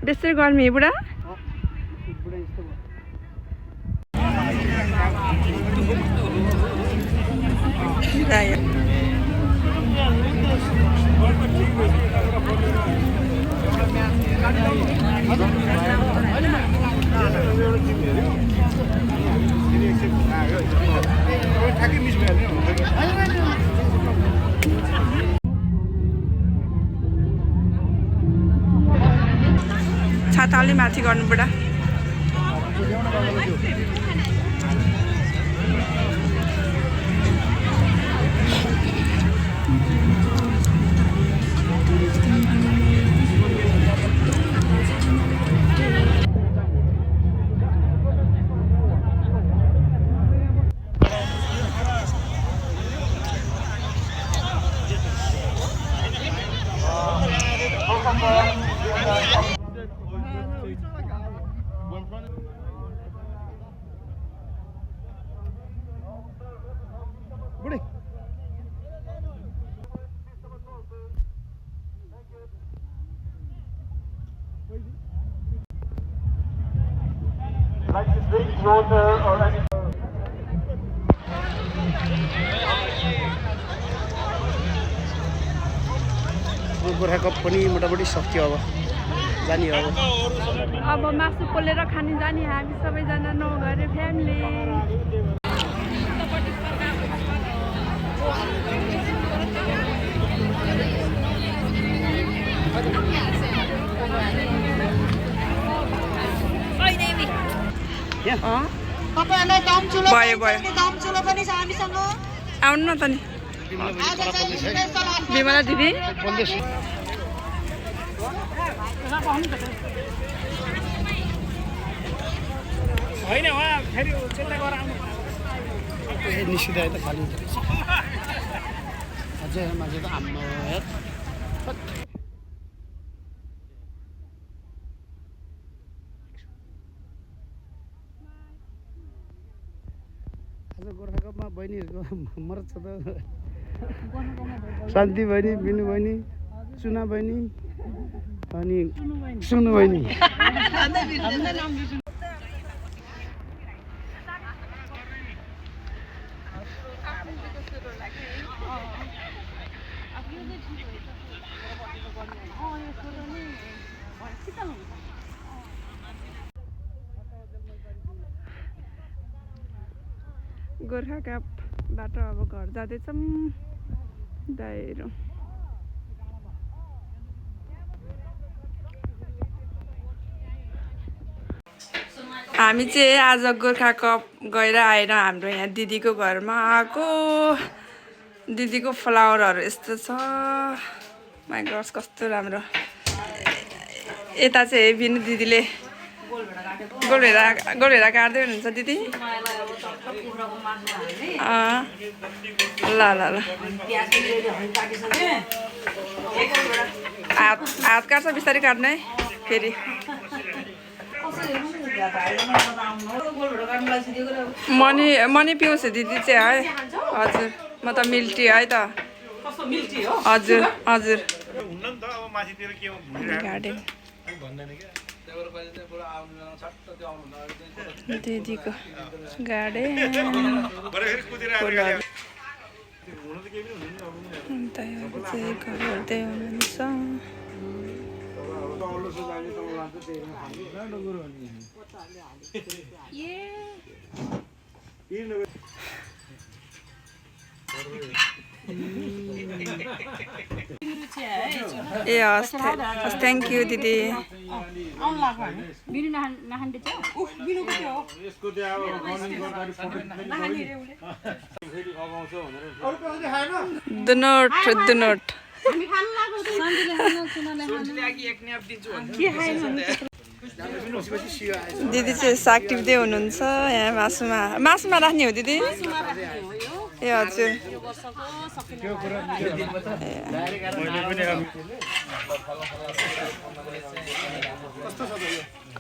बेसी गर्मी बुढा छाताले माथि गर्नु बुढा गोर्खा कप पनि मोटामोटी सक्यो अब जाने अब मासु पोलेर खाने जाने हामी सबैजना नगरे फ्यामिली तपाईहरुलाई दम चुलो भयो दम चुलो पनि छ हामीसँग आउनु न त नि बिमला दिदी होइन उहाँ फेरि चिन्ता गरेर आउनु निस्किँदा त खाली अझै मान्छे त आम्मा आज गोर्खा कपमा बहिनीहरूको मरत छ त शान्ति बहिनी बिनु बहिनी चुना बहिनी अनि सुनु बहिनी गोर्खा कपबाट अब घर जाँदैछौँ दाइरो हामी चाहिँ आज गोर्खा कप गएर आएर हाम्रो यहाँ दिदीको घरमा आएको दिदीको फ्लावरहरू यस्तो छ माइ गॉड कस्तो राम्रो यता चाहिँ बिनु दिदीले गोलभेडा काट्दै हुनुहुन्छ दिदी ल ल ल हात काट्छ बिस्तारै काट्नु है फेरि मनी पिउँछ दिदी चाहिँ है हजुर म त मिल्टी है त हजुर हजुर गार्डन दिदीको गार्डन अन्त चाहिँ घर हेर्दै हुनुहुन्छ ए हस् थ्याङ्क यू दिदी द नोट दिदी चाहिँ साग टिप्दै हुनुहुन्छ यहाँ मासुमा राख्ने हो दिदी ए हजुर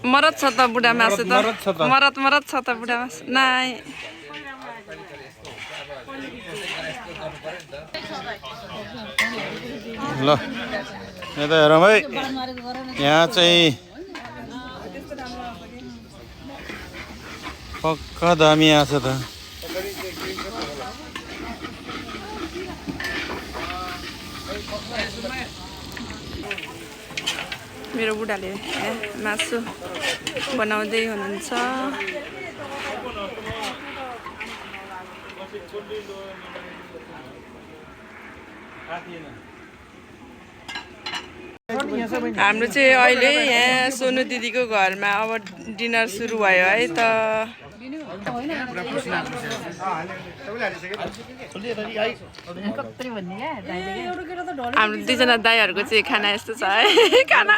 मरत छ त बुढा मासु त मरत छ त बुढा मासु नाइ ल यहाँ त हेरौँ है यहाँ चाहिँ पक्का दामी आछ त मेरो बुढाले मासु बनाउँदै हुनुहुन्छ हाम्रो चाहिँ अहिले यहाँ सोनु दिदीको घरमा अब डिनर सुरु भयो है त हाम्रो दुईजना दाइहरूको चाहिँ खाना यस्तो छ है खाना